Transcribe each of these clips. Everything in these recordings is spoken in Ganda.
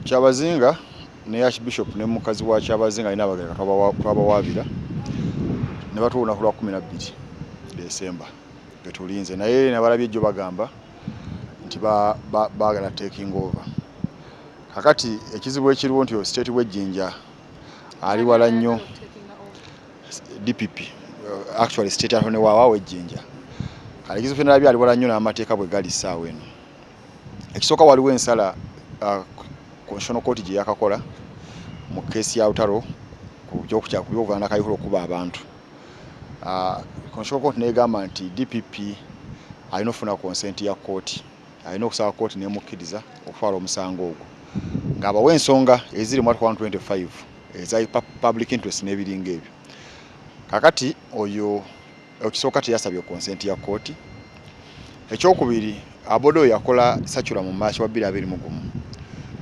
Kyabazinga ne Archbishop ne mukazi wa Kyabazinga alina Abagereka twabawaabira ne batuwa olunaku lwa 12 Desemba getulinze, naye nabalabye ejjo bagamba nti baagala taking over. Kakati ekizibu ekiriwo nti state w'Ejjinja ali wala nnyo. DPP, actually state attorney waawa w'Ejjinja. Kale ekizibu kyenalabye, ali wala nnyo n'amateeka bwe gali ssaawa eno. Ekisooka, waliwo ensala Constitutional Court gye yakakola mu keesi ya Lutalo ku byokuvana Kayihura okuba abantu. Constitutional Court negamba nti DPP alina okufuna consent ya kooti, alina okusaba kooti nemukkiriza okutwala omusango ogwo ng'abawa ensonga eziri mu Article 125 eza public interest n'ebiringa ebyo. Kakati oyo ekisooka teyasabye consent ya kooti. Ekyokubiri, Abodo oyo yakola circular mu March wa 2021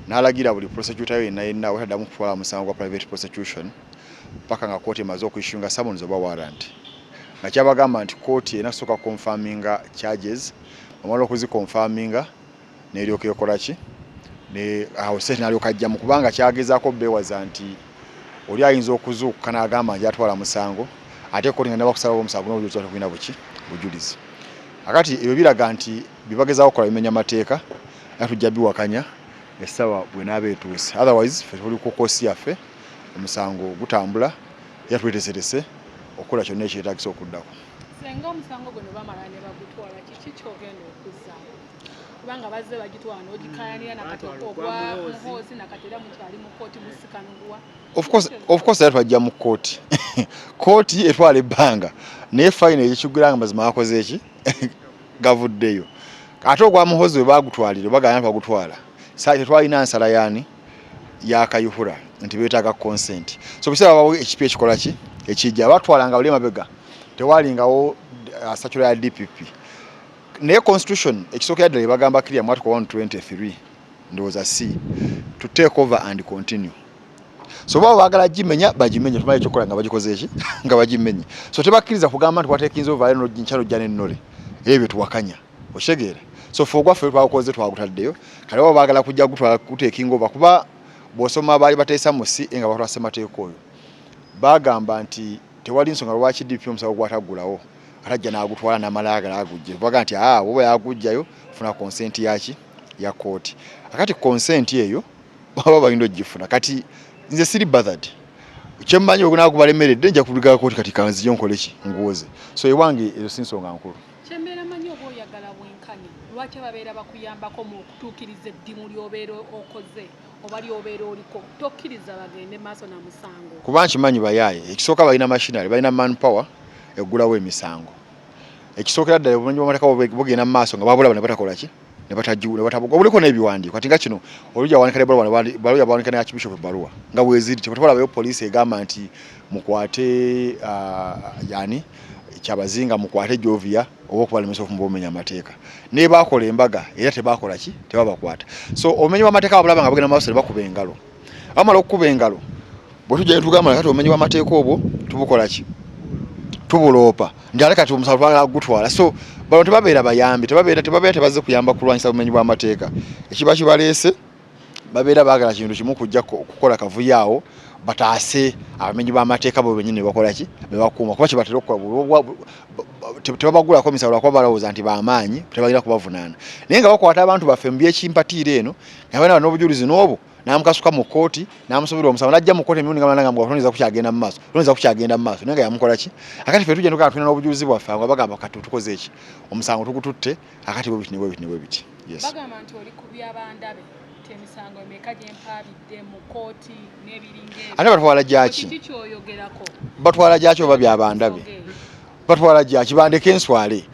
n'alagira buli prosecutor yenna yenna wetaddamu kutwala musango gwa private prosecution paka nga kooti emaze okuissuinga summons oba warrant, nga kyabagamba nti kooti erina kusooka confirminga charges, omala okuziconfirminga neryoka ekola ki awo sente nalyoka ajjamu, kubanga kyagezaako beewaza nti oli ayinza okuzuukuka n'agamba nti atwala musango, ate kooti nga nabakusalawo omusango n'obujulizi tulina buki bujulizi. Akati ebyo biraga nti byebagezaako okukola bimenya mateeka, era tujja biwakanya essaawa bwenaaba etuuse. Otherwise ffe tuli ku course yaffe, omusango gutambula, era tweteserese okukola kyonna ekyetaagisa okuddako. Senga omusango guno bamala ne bagutwala, kiki kyogenda okuzzaawo? Kubanga bazze bagitwala n'ogikayanira, nakati ogwa Muhoozi nakati era mukyali mu kooti musikanuguwa. Of course era twajja mu kooti. Kooti etwala ebbanga, naye fine ekigwira nga mazima bakoze eki gavuddeyo. Ate ogwa Muhoozi bwe bagutwalire bagamba nti bagutwala, tetwalina nsala yaani ya Kayihura nti beetaaga consent. So biseera wabawo ekipya ekikola ki ekijja batwalanga bali emabega tewalingawo circular ya DPP. Naye constitution ekisookera ddala ebagamba clear mu Article 123, ndowooza c, to take over and continue. So baba baagala gimenya, bagimenye, tumanyi ekyokukola nga bagikoze eki nga bagimenye. So tebakkiriza kugamba nti watekinze ovaayo nkyalo jja nennole, ebyo byetuwakanya, okitegeera? So fe ogwaffe twagukoze, twagutaddeyo. Kale baba baagala kujja gutwala kutekinga over, kuba bw'osoma baali bateesa mu si nga batwala ssemateeka oyo, bagamba nti tewali nsonga lwaki DP omusango gwataggulawo atajja n'agutwala n'amala agala agujje. Baga nti aa woba yagujjayo, funa consent yaki ya kooti. Akati consent eyo baba balina ogifuna. Kati nze siri bothered, kyemmanyi ogunagubalemeredde nja kuligala kooti. Kati kanziyo nkole ki nguwoze. So ewange ezo si nsonga nkulu. Kyembeera manyi oba oyagala bwenkanya, lwaki ababeera bakuyambako mu okutuukiriza eddimu ly'obeera okoze oba ly'obeera oliko tokkiriza bagende maaso na musango? Kuba nkimanyi bayaaye. Ekisooka, balina machinery, balina manpower eggulawo emisango. Ekisookera ddala, obumenyi bw'amateeka bugenda mu maaso nga babulaba ne batakola ki ne batabuga obuliko n'ebiwandiiko. Kati nga kino olujja bawanika n'ebbaluwa, baluwa bawanika ne Archbishop ebbaluwa nga bweziri. Tebalabayo poliisi egamba nti mukwate yani Kyabazinga, mukwate Jovia oba okubalemesa okufumba obumenya amateeka. Naye bakola embaga era tebakola ki, tebabakwata. So obumenyi bw'amateeka babulaba nga bugenda mu maaso ne bakuba engalo. Bamala okukuba engalo, bwe tujja ne tugamba kati obumenyi bw'amateeka obwo tubukola ki, tubuloopa nti ate kati omusango twagala kugutwala. So bano tebabeera bayambi, tebabeera tebazze kuyamba kulwanyisa bumenyi bw'amateeka. Ekiba kibaleese, babeera baagala kintu kimu, kujja kukola kavuyo awo bataase abamenyi b'amateeka bo bennyini bakola ki bebakuuma, kuba kyebatera okukola tebabagulako misango lwakuba balowooza nti bamaanyi, tebalina kubavunaana. Naye nga bakwata abantu baffe mu byekimpatiira eno nga balina n'obujulizi n'obwo, n'amukasuka mu kkooti n'amusubira omusango, n'ajja mu kkooti emirundi nga nga tonyiza kukyagenda mu maaso, tonyiza kukyagenda mu maaso, naye nga yamukola ki. Akati ffe tujja tugamba tulina n'obujulizi bwaffe, nga bagamba kati tukoze eki, omusango tugututte akati bwe biti ne bwe biti ne bwe biti. Yes. Bagamba nti oli ku byabandabe ti emisango emeka gyempaabidde mu kooti n'ebiringa ebyo. Ate batwala gyaki? Kiki kyoyogerako? Batwala gyaki oba byabandabe? Batwala gyaki? Bandeke enswale,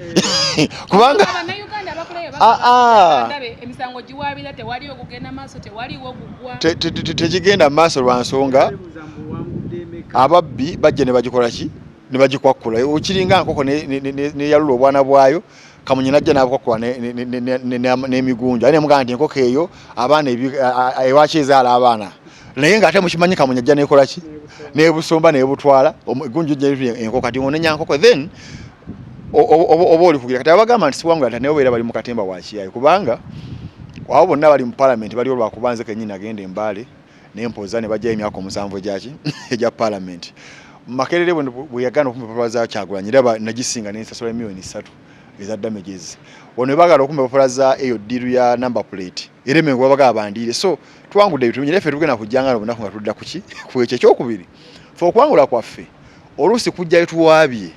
kubanga Bannayuganda abakulayo Ah, ah. bagamba emisango giwaabira, tewaliwo gugenda maaso, tewaliwo gugwa. Tekigenda mu maaso lwa nsonga ababbi bajja ne bagikola ki ne bagikwakkula. Okiringa nkoko neyalula obwana bwayo, kamunye najja n'abukwakkula n'emigunju, aye nemugamba nti enkoko eyo abaana ewaki ezaala abaana, naye ng'ate mukimanyi kamunye ajja nekola ki nebusomba nebutwala egunju enkoko. Kati onenya nkoko, then oba oli kugira kati abagamba nti siwangula, nti naye obeera bali mu katemba wakiyayo, kubanga Abo bonna bali mu parliament baliwo lwakuba nze kennyini nagenda e Mbale nempoza ne bajjayo emyaka 7 egyaki egya parliament. Makerere bwe yagaana okumpa empapula za Kyagulanyi era nagisinga nensasula miliyoni 3 eza damages. Wano baagala okumpa empapula za eyo deal ya number plate era emengo babagala bandiire. So tuwangudde ebintu bingi, naye ffe tugenda kujjanga obunaku nga tudda kuki ku ekyo. Ekyokubiri, ffe okuwangula kwaffe oluusi kujjayo tuwaabye.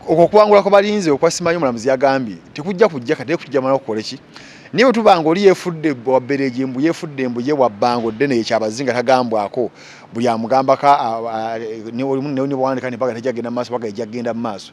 Okwo okuwangula kwa balinze okwa simanyi omulamuzi yagambye tekujja kujja kati kujja mala okukole ki, naye bwe tuba nga oli yeefudde wabbereegi mbu yeefudde mbu ye wabbango ddene ye Kyabazinga tagambwako, buli amugambako newandika nebaga tejja genda mu maaso, baga ejja kugenda mu maaso,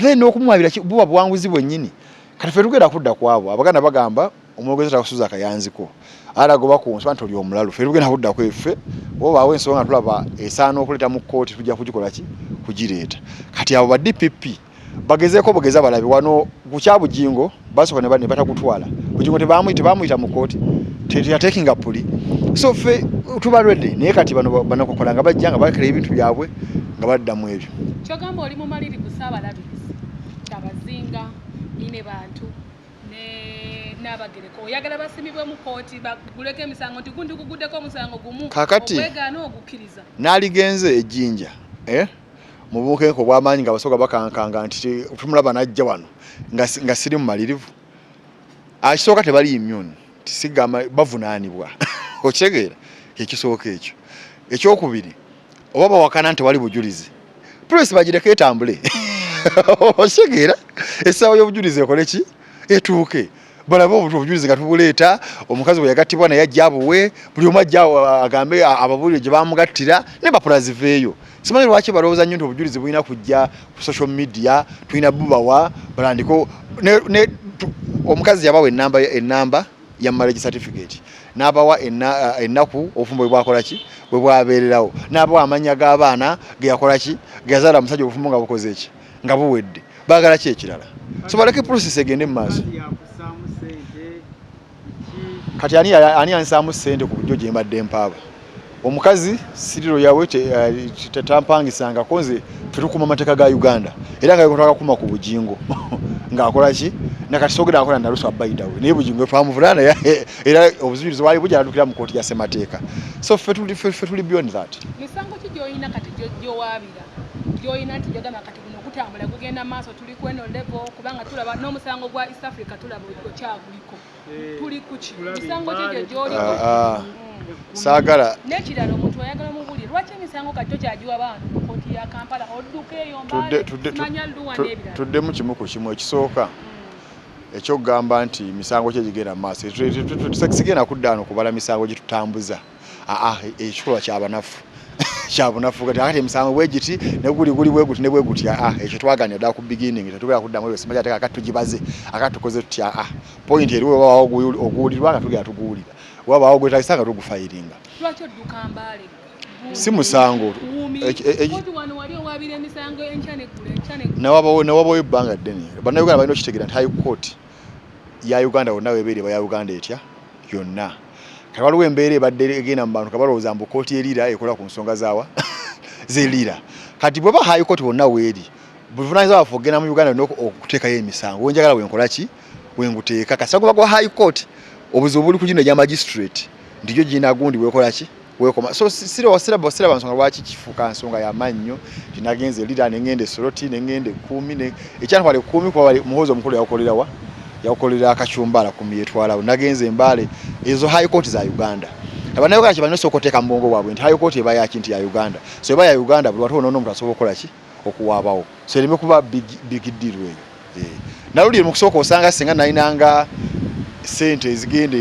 then okumuwabira buba buwanguzi bwennyini. Kati ffe tugenda kudda ku abo Abaganda bagamba omwogezi takusuza akayanziko alagoba ku nswa nti oli omulalu. Ffe tugenda kudda ku effe obaawo ensonga nga tulaba esaana okuleeta mu kkooti, tujja kugikola ki, kugireeta. Kati abo ba DPP bagezeeko bugeza balabe wano ku kya Bugingo basooka ne batagutwala. Bugingo tebamuyita mu kkooti, teyatekinga plea. So ffe tuba ready, naye kati bano banakukola nga bajja nga bakera ebintu byabwe nga badda mu ebyo. Kyogamba oli mumalirivu Ssaabalabirizi Kyabazinga ine bantu n'Abagereka oyagala basimibwe mu kooti baguleko emisango nti gundi guguddeko omusango gumu? Kakati ogwegaana ogukkiriza. N'aligenze ejjinja, eh? Mu bukenke obw'amaanyi nga Abasoga bakankanga nti tumulaba n'ajja wano nga siri mumalirivu. Akisooka tebali immune, tisigamba bavunaanibwa, okitegeera? Ekisooka ekyo. Ekyokubiri, oba bawakana nti tewali bujulizi, poliisi bagireke etambule, okitegeera? Essaawa y'obujulizi ekole ki, etuuke, balabe obujulizi nga tubuleeta. Omukazi bwe yagattibwa naye ajja abuwe, buli omu ajja agambe ababuulire gye bamugattira n'empapula ziveeyo. Simanyi lwaki balowooza nnyo nti obujulizi bulina kujja ku social media, tulina bubawa balandiko. Omukazi yabawa enamba ya marriage certificate, n'abawa ennaku obufumbo bwe bwakola ki, bwe bwabeererawo, n'abawa amannya g'abaana ge yakola ki, ge yazaala musajja, obufumbo nga bukoze ki, nga buwedde. Baagala ki ekirala? So baleke process egende mu maaso. Kati ani yansaamu ssente ku bujjo gye mbadde mpaaba? Omukazi siriro yawe tetampangisangako. Nze ffe tukuma amateeka ga Uganda era nga twakakuma ku Bugingo ng'akola ki, nakati sogera akola naluswa by the way, naye Bugingo twamuvula naye era obujulizi bwali bujja nadukira mu kooti ya ssemateeka. So ffe tuli beyond that. Misango ki gy'olina kati gy'owaabira, gy'olina nti gyogamba kati guno gutambula gugenda maaso, tuli ku eno level? Kubanga tulaba n'omusango gwa East Africa, tulaba okyaguliko. Tuli kuki? Misango ki gyo gy'oliko? Ah, ah. Saagala. N'ekirala, omuntu ayagala mubuulire lwaki emisango kati tokyagiwa bantu mu kooti ya Kampala, odduka eyo Mbale, manya Luwa n'ebirala? Tuddemu kimu ku kimu. Ekisooka, ekyokugamba nti misango ki egigenda mu maaso, sigenda kudda wano kubala misango gye tutambuza. Aa, ekikolwa kyabanafu, kyabunafu. Kati emisango bwe giti ne guli guli bwe guti ne bwe guti, aa, ekyo twaganira ddala ku beginning. Tetugenda kuddamu ebyo. Simanyi ate akati tugibaze, akati tukoze tutya. Aa, point eriwo, wabaawo oguwulirwa nga tugenda tuguwulira, wabaawo ogwetagisa nga tugufayiringa. Lwaki odduka Mbale? Si musango. Kooti wano wali owaabira emisango enkya neggulu, enkya neggulu. Nawabawo ebbanga ddene. Bannayuganda balina okitegeera nti High Court ya Uganda wonna webeera eba ya Uganda etya yonna. Kati waliwo embeera ebadde egenda mu bantu nga balowooza mbu kooti erira ekola ku nsonga zaawa zerira. Kati bweba High Court wonna weeri, buvunaanyizibwa bwaffe okugenda mu Uganda yonna okuteekayo emisango. Wenjagala wenkola ki, wenguteeka, kasita guba gwa High Court. Obuzibu buli ku gino egya magistrate nti gyo girina gundi wekola ki, wekoma. So siraba nsonga lwaki kifuuka nsonga yamannyo nti nagenze erira nengenda esoroti nengenda ekkuumi. Ekyantwala ekkuumi kuba Muhoozi omukulu yagukolerawa, yagukolera Akacumbala kumi yetwalawo. Nagenze Embaale, ezo High Court za Uganda. Abannayuganda kye balina osooka oteeka mu bwongo bwabwe nti High Court eba yaki, nti ya Uganda. So eba ya Uganda, buli watu wonna omuntu asobola okukola ki, okuwaabawo. So ereme kuba big deal eyo. Naluli mu kusooka osanga singa nalinanga sente ezigenda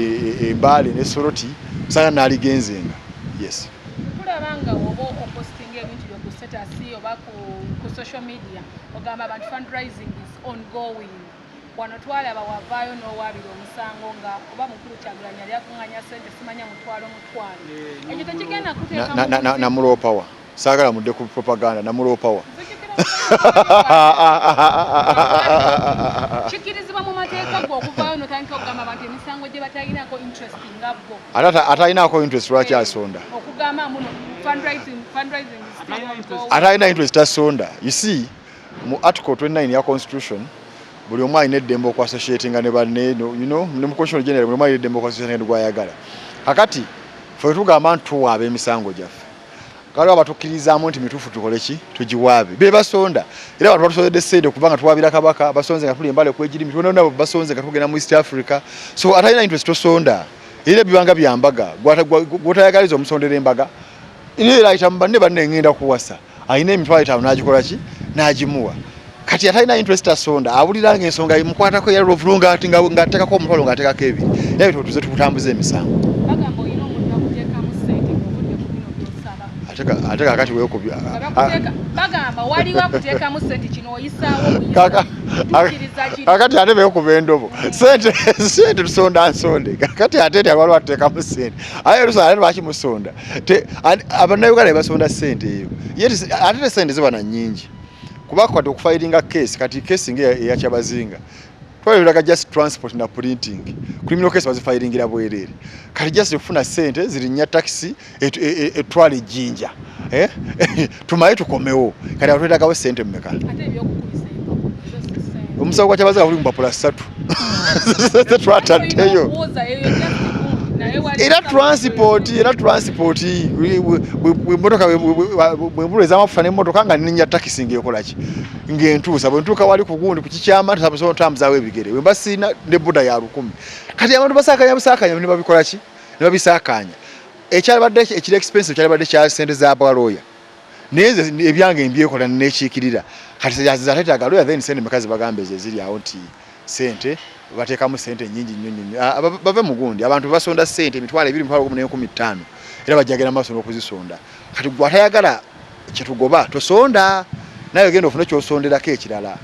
Embaale ne Soroti, osanga naaligenzenga, yes. Tulaba nga oba opostinga ebintu byo ku status oba ku social media, ogamba abantu fundraising is ongoing. Wano twalaba wavaayo n'owaabira omusango nga oba mukulu Kyagulanyi yali akuŋŋanya sente, simanya mutwalo mutwalo. Ekyo tekigenda kuteeka mu buzibu? Namuloopawa. Saagala mudde ku propaganda. Namuloopawa. Nzijukira kikkirizibwa mu mateeka gwe okuvaayo notandika okugamba abantu emisango gye batalinako interest nga bo? Ate atalinaako interest lwaki asonda? Okugamba muno fundraising is still ongoing. Atalina interest tasonda. You see, mu article 29 ya constitution, Buli omu alina eddembe okuassociatinga ne banne, ne mu constitution general buli omu alina eddembe okuassociatinga ne gwayagala. Kakati ffe tugamba nti tuwaaba emisango gyaffe, kale abatukkirizaamu nti mituufu tukole ki? Tugiwaabe. Be basonda era abantu batusondedde ssente kubanga tuwaabira Kabaka, basonze nga tuli embale kwegiri mitwe, basonze nga tugenda mu East Africa. So atalina interest tosonda, era ebibanga bya mbaga, gw'otayagaliza omusondera embaga. Era ayita mu banne, banne ngenda kuwasa, alina 50,000 n'agikola ki? N'agimuwa. Kati atalina interest asonda, awulira nga ensonga emukwatako era olwovulunga ati ng'ateekako 10, ng'ateekako 2. Era bitwo tuze tukutambuza emisango. Bagamba olina omuntu akuteekamu ssente ng'ovudde ku bino by'osaba. Ate kakati weekubya. Bagamba waliwo akuteekamu ssente, kino oyisaawo buyisa. Tukkiriza kiri. Kakati ate beekuba endobo. Ssente, ssente tusonda nsonde. Kakati ate nti waliwo atuteekamu ssente. Aye lusonda, ate lwaki musonda? Abannayuganda be basonda ssente eyo. Ye ate te ssente ziba na nnyingi. Kuba kati okufayiringa case, kati case nga eya Kyabazinga, twaliraga just transport na printing. Criminal case bazifayiringira bwereere. Kati just okufuna ssente zirinnya taxi etwala ejjinja. Tumale tukomewo. Kati awo twetagawo ssente mmeka? Ate ebyokukubisa empapula, ezo si ssente. Omusawo gwa Kyabazinga guli mu mpapula 3. Twataddeyo. Okuwoza eyo just good, naye wali Era transport, era transport, bwe mmotoka, bwe mbula ez'amafuta n'emmotoka nga nninnya takisi ng'ekola ki? Ng'entuusa. Bwe ntuuka wali ku gundi ku kikyama nsobola otambuzaawo ebigere. Bwe mba sirina ne boda ya 1,000. Kati abantu basaakanya busaakanya ne babikola ki? Ne babisaakanya. Ekyalibadde ekiri expensive kyalibadde kya ssente za balooya. Naye nze ebyange mbyekola nekiikirira. Kati zateetaaga lawyer, then ssente meka zibagamba ezo eziri awo nti ssente bateekamu ssente nnyingi nnyo nnyo nnyo. Bave mu gundi, abantu basonda ssente 20,000, 1,015,000, era bajja genda maaso n'okuzisonda. Kati gwe atayagala kyetugoba tosonda, naye ogenda ofune ky'osonderako ekirala.